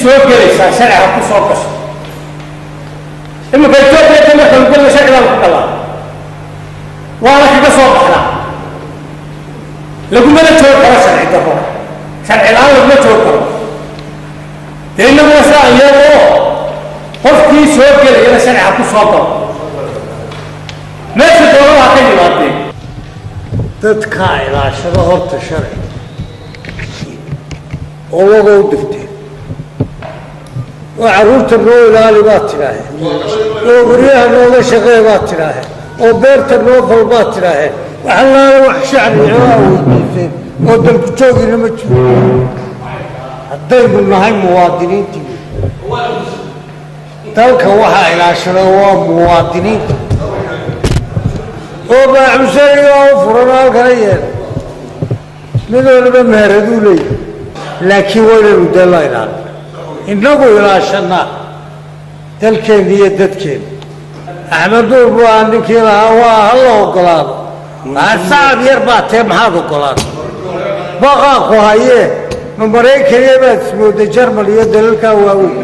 soo gelaysaa sharci ha ku soo gasho. Iminka Etoobiya de marka lagu gelayo sharci baa lagu galaa, waana kaga soo baxnaa. Lagumana joogi karo sharci darro, sharci la-aan laguma joogi karo. Dee innaguna saa iyadoo qofkii soo gelayana sharci ha ku soo galo, meesha doonada ha ka yimaadeen. Dadkaa ilaashada horta sharci oo waga u dirteen oo carruurta noo ilaali baad tidhaaheen, oo guryaha nooga shaqee baad tidhaaheen, oo beerta noo fal baad tidhaaheen. Wax allaala wax shacbi aa weydiiseen oo dalku joogina ma jiro. Haddaynu nahay muwaadiniintii dalka, waxaa ilaashada waa muwaadiniinta oo baaxuseygaa u furan halkana yeela, mid waliba meheraduu leeyahy. Laakiin waynaynu dee la ilaalina, innagu ilaashanaa dalkeenna iyo dadkeenna. Axmed Nuur buu ahaa ninkii lahaa waa hala ogolaado. Sacab yar baa tee, maxaad ogolaada? Baqaa ku hayee, ma Maraykaniya baad ismooday, Jarmal iyo dalalkaa waaweyn?